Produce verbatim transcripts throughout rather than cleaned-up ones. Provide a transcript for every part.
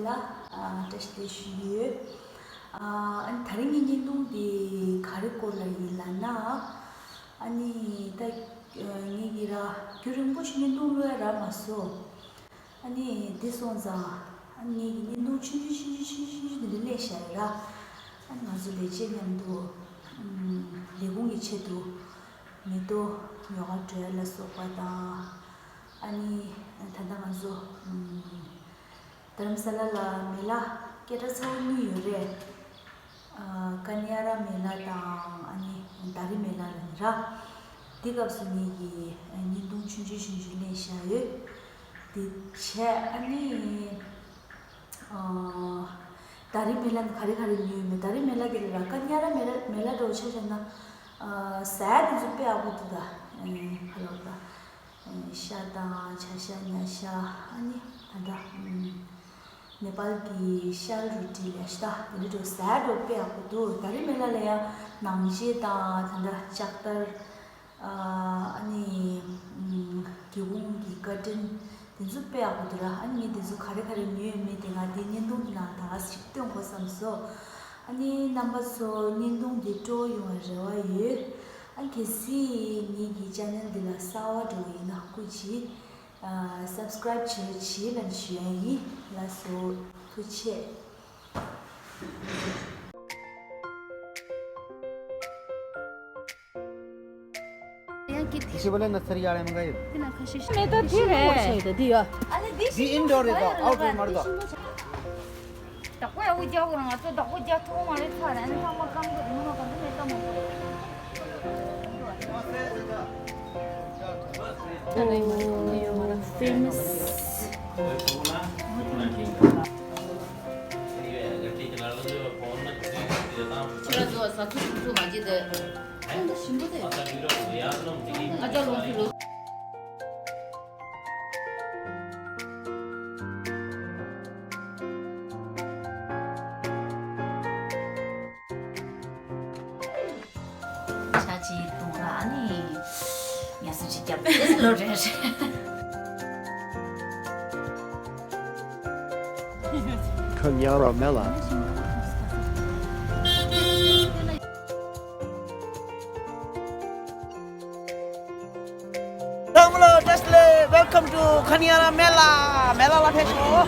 ལ་ཨ་བཀྲ་ཤིས་བདེ་ལེགས་ཞུ་ཡི་ཡོད། ཨ་ཨ་ནི་དེ་རིང་གི་བརྙན་ཐུང་འདི་ག་རེ་སྐོར་ལ་ཡིན་ལབ་ན། ཨ་ནི་ད་ཨ་ངེད་ཀྱིས་ར་རྒྱུན་རིང་པོ་ཞིག་བརྙན་ཐུང་བླུག་ཡ་རག་མ་སོང་། ཨ་ནི་འདི་སོང་ཙང་ཨ་ནི་ངེད་ཀྱིས་བརྙན་ཐུང་ཆུང་ཆུང་ཆུང་ཆུང་ཆུང་ཆུང་འདི་འདྲ་ལས་བཞག་ཡོད་ར། ཨ་ནི་ང་ཚོ་ལས་བྱེད་མཉམ་དུ་ཨམ་ལས་ཁུངས་ཀྱི་ཆེད་དུ་མེ་ཏོག་ཉོ་ག་འགྲོ་ཡ་ལ་སོགས་པ་དང་། ཨ་ནི་ད་ལྟ་ང་ཚོ་ཨམ་རྡ་རམ་ས་ལ་ལ་མེ་ལ་སྐད་གྲགས་ཚ་བོ་གཉིས་ཡོད་རེད། ཨ་ཀ་ནི་ཡ་ར་མེ་ལ་དང་ཨ་ནི་དྷ་རི་མེ་ལ་ལ་ཡིན་ར། འདི་སྐབས་སུ་ངེད་ཀྱིས་བརྙན་ཐུང་ཆུང་ཆུང་ཆུང་ཆུང་ལེན་བཞག་ཡོད། འདི་བྱས་ཨ་ནི་ཨ་དྷ་རི་མེ་ལ་ནི་ག་རེ་ག་རེ་ཉོས་མེད། དྷ་རི་མེ་ལ་དེ་ལ་ར་ཀ་ནི་ཡ་ར་མེ་ལ་མེ་ལ་འདྲ་བོ་ཆ་བཞག་ན་ཨ་ཟས་དེ་ཚོ་དཔེ་ཡག་པོ་འདུག་ད་ཨ་ག་ལབ་ད། ཤ་དང་བྱ་ཤ་ཉ་ཤ། ཨ་ནི་ད་ལྟ་ནེ་པཱལ་གྱི་ཤལ་རུ་ཏི་ལས་ཤ་དེ་འདྲ་འགྲོ་ཟས་འགྲོ་དཔེ་ཡག་པོ་འདུག་དྷ་རི་མེ་ལ་ལ་ཡང་ནང་ཆས་དང་ད་ལྟ་ལྕགས་ཐར། ཨ་ནི་སྒེའུ་ཁུང་གི་ཀར་ཊན་དེ་ཚོ་དཔེ་ཡག་པོ་འདུག་ར། ཨ་ནི་ངས་དེ་ཚོ་ག་རེ་ག་རེ་ཉོས་ཡོད་མེད་དེ་ང་དེ་བརྙན་ཐུང་གི་ནང་ད་ཞིག་སྟོན་དགོས་བསམ་སོང་། ཨ་ནི་རྣམ་པ་ཚོ་བརྙན་ཐུང་འདི་སྤྲོ་ཡོང་བའི་རེ་བ་ཡོད། ཨ་གལ་སྲིད་ངེད་ཀྱི་ཅེ་ནལ་འདི་ལ་གསར་པ་འགྲོ་བ་ཡིན་ན་སྐུ་མཁྱེན། ཨ་སབ་སི་ཀ་རེབ་བྱེད་རོགས་བྱེད་ལབ་ཞུ་ཡ་ཡིན། ལགས་སོ། ཐུགས་རྗེ་ཆེ། ཡང་ཀི་དེ་ཤི་བ་ལས་ན་ཚར་ཡ་ལ་མ་ག་ཡོད། དེ་ན་ཁ་ཤས་ཤིག་མེ་ཏོག་དེ་རེད། དེ་ཡ། ཨ་ལེ་དེ་འདི་ཨིན་ཌོར་རེད་ད། ཨའུ་ཌོར་མ་རེད་ད། བདག་པོ་ཡག་པོ་རྒྱག་དགོས་ར། ང་ཚོ་བདག་པོ་རྒྱག་ཐུབ་མ་རེད་ཚར་རེད། ཨ་ནི་ཚང་མ་སྐམ་གི་རེད། ངོ་མ་གང་འདྲ་མེད་ད་མ་གཏོགས། Oh, famous. ཆ་ཅིག་གཏོང་ར། ཨ་ནི་ངལ་གསོ་ཅིག་རྒྱབ་སྟེ་ལོ་རེ་རེ། ཁ་ཉར་རོགས་མེད་ལ། ཚང་མ་ལ་བཀྲ་ཤིས་བདེ་ལེགས། Welcome to ཁ་ཉར་ར་མེ་ལ། མེ་ལ་ལ་ཕེབས་ཤོག་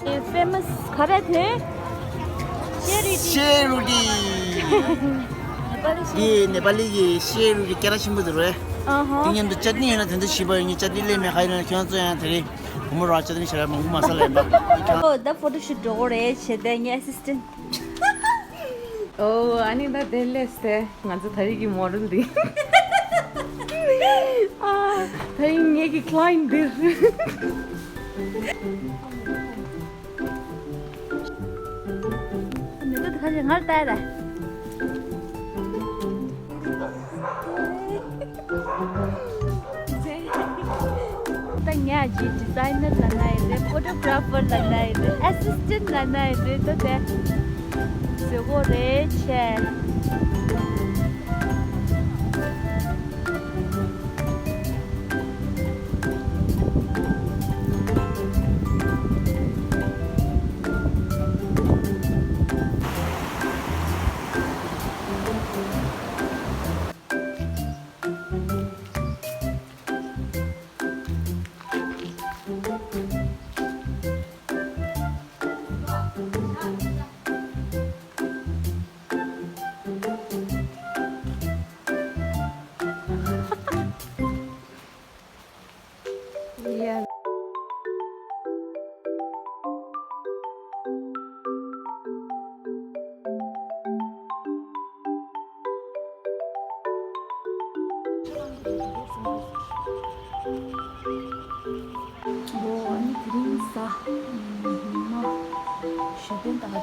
ཨེ་ཕེ་མ་སི་ག་རེ་དེ། ཤེ་རུ་ཏི། ཤེ་རུ་ཏི། ནེ་པ་ལི་ཤེ་རུ་ཏི། འདི་ནེ་པ་ལི་གི་ཤེ་རུ་ཏི་སྐད་གྲགས་ཆེན་པོ་འདུག་རེད། ཨ་ཧ། དེ་མཉམ་དུ་ཅ་ཏི་ནི་ཡོད་ན་དེ་འདྲ་ཞིམ་པོ་ཡོད། ངས་ཅ་ཏི་ནི་ལེན་མེད། ག་ཡིན་ན་ཁྱོད་ཚོ་ཡང་དེ་རིང་བུ་མོ་ར་ཅ་ཏི་ནི་ཞལ་མང་པོ་མ་ཟ་ལེན་པ། ཨོ་ད་ཕོ་ཊོ་ཤུ་ཊི་འགྲོ་གི་རེད། བྱས་ཏེ་ངའི་ཨེ་སི་སི་ཊེན་ཊི། ཨོ་ཨ་ནི་ད་དེ་ལས་ཏེ། ང་ཚོ་ད་རེས་ཀྱི་མོ་ཌེལ་འདི། ཨ། ད་རེས་ངེད་ཀྱི་ཀ་ལ་ཡེན་ཊི་འདི། མི་འདུག་ད་ཁ་ཤས་ངར་ལྟ་ཡ་ད། ད་ངས་ཀྱི་ཌི་ཛའི་ནར་ལབ་ན་ཡིན་རེད། ཕོ་ཊོ་གྷ་ར་ཕར་ལབ་ན་ཡིན་རེད། ཨེ་སི་སི་ཊེན་ཊི་ལབ་ན་ཡིན་རེད། ད་དེ་བཟོས་གོ་རེད་བྱས།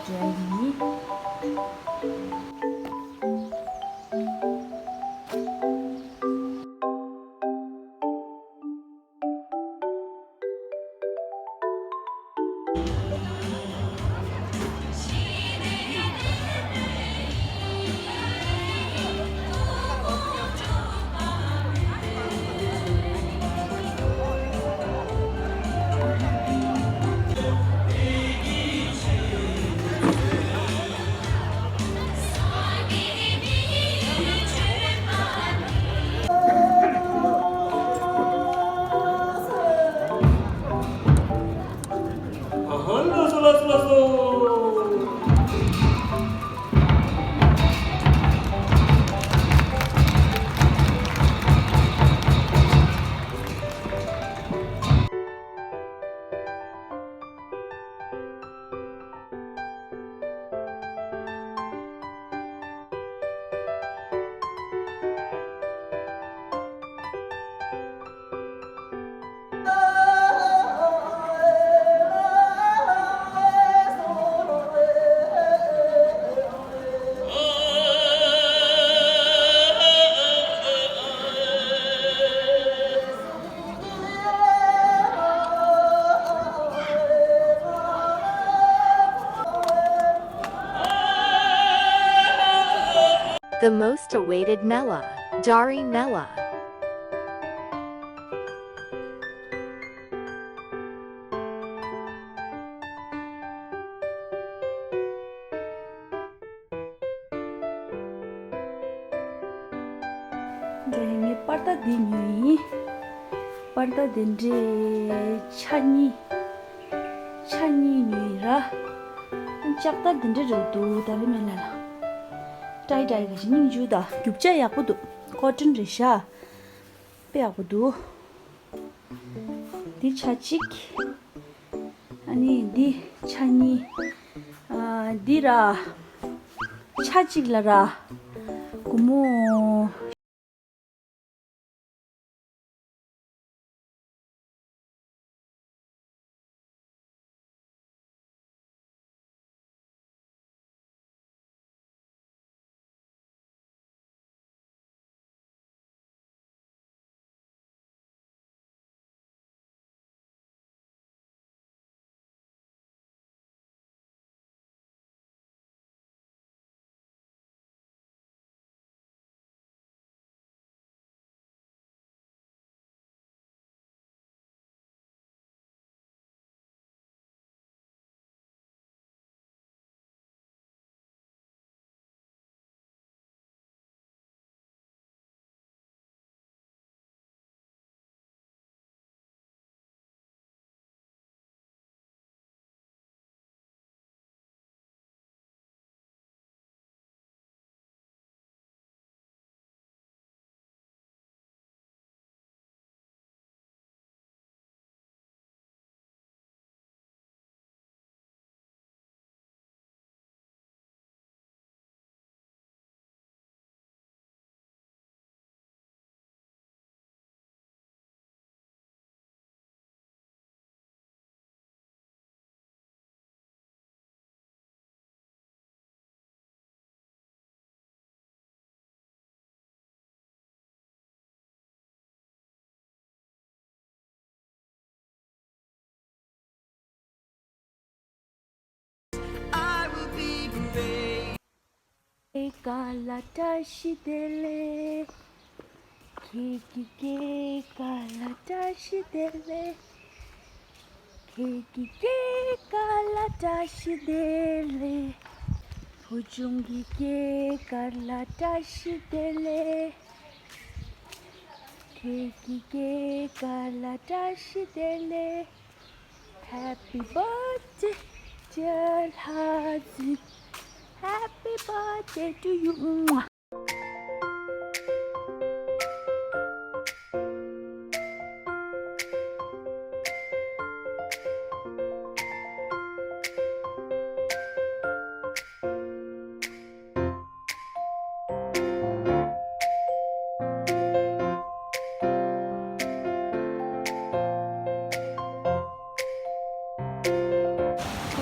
འགྲོ་ཡ་ཡིན། ཨ་ཧ། ལགས་སོ་ལགས་སོ་ལགས་སོ། The most awaited Nella, Dari Nella. འདི་ངས་པར་ད་འདི་ཉོས་ཡིན། པར་ད་འདི་འདྲའི་ཆ་གཉིས། ཆ་གཉིས་ཉོས་ཡིན་ར། ལྕགས་ད་འདི་འདྲ་རེད་འདུག་ད་རེས་མེད་ལ་ལ། ཏྲའི་ཏྲའི་ག་ཞིག་སྙིང་རྗེ་ད། རྒྱུ་ཆ་ཡག་པོ་འདུག་ཀོ་ཊོན་རེད་ཤག་དཔེ་ཡག་པོ་འདུག་འདི་ཆ་གཅིག་ཨ་ནི་འདི་ཆ་གཉིས། ཨ། འདི་ར། ཆ་གཅིག་ལ་ར། སྒོར་མོ། ཀ་ལ་བཀྲ་ཤིས་བདེ་ལེགས། ཁྱེད་ཀྱི་སྐྱེས་སྐར་ལ་བཀྲ་ཤིས་བདེ་ལེགས། ཁྱེད་ཀྱི་སྐྱེས་སྐར་ལ་བཀྲ་ཤིས་བདེ་ལེགས། བུ་ཆུང་གི་སྐྱེས་སྐར་ལ་བཀྲ་ཤིས་བདེ་ལེགས། ཁྱེད་ཀྱི་སྐྱེས་སྐར་ལ་བཀྲ་ཤིས་བདེ་ལེགས། Happy birthday, dear Hazi. Happy birthday to you.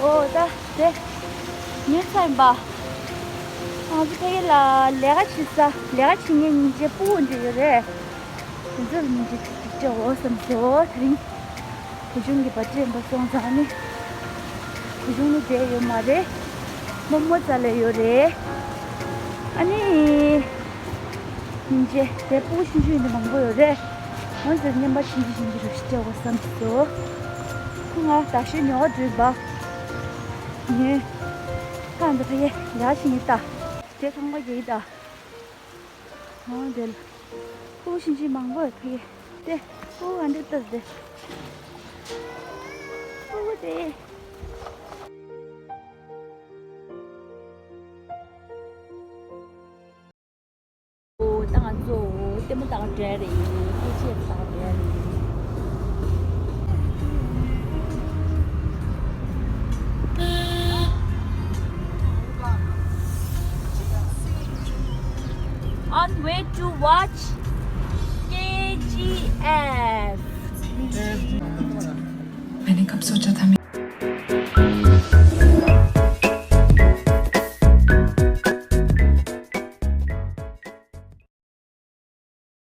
ཨོ་ད་དེ། ས་ཡིན་པ། ང་ཚོ་ཕ་གི་ལ་ལས་ཀ་བྱེད་ས། ལས་ཀ་བྱེད་མཁན་སྙིང་རྗེ་སྤུ་གུ་འདྲ་ཡོད་རེད། དེ་ཚོ་ལ་སྙིང་རྗེ་ཅིག་སྤྲད་འོ་བསམ་སོང་། དེ་རིང་བུ་ཆུང་གི་བར་ཐི་ཌེ་ཡིན་པ་སོང་ཙང་ནི། བུ་ཆུང་ནི་བསྡད་ཡོད་མ་རེད། རྨོ་མོ་རྩ་ལ་ཡོད་རེད། ཨ་ནི། སྙིང་རྗེ། དེ་སྤུ་གུ་ཆུང་ཆུང་ཡིན་དུས་མང་པོ་ཡོད་རེད། འོ་ཟེར་སྙན་པ་ཆུང་ཆུང་ཆུང་ཆུང་རེ་ཞིག་སྤྲད་འོ་བསམ་སོང་། ཁོ་ང་ད་ཤི་ཉོ་བ་འགྲུལ་པ། ངས་ཁ་འདི་ཕ་གི་ལས་ཀ་བྱེད་ངེས་ད། དེ་ཁང་པ་རྒྱག་གི་ད། འོ་དེ་ལ། ཁུ་བོ་ཤིན་ཅི་མང་པོ་ཡོད་ཕ་གི། དེ་ཁུ་བོ་ཨ་འདྲ་ལྟ་དེ། ཁུ་བོ་དེ། ཨོ་ད་ང་ཚོ་ལྟད་མོ་ལྟ་ག་འགྲོ་ཡ་རེད། སྐད་ཆ་ལྟ་ག་འགྲོ་ཡ་རེད། On way to watch K G F. मैंने कब सोचा था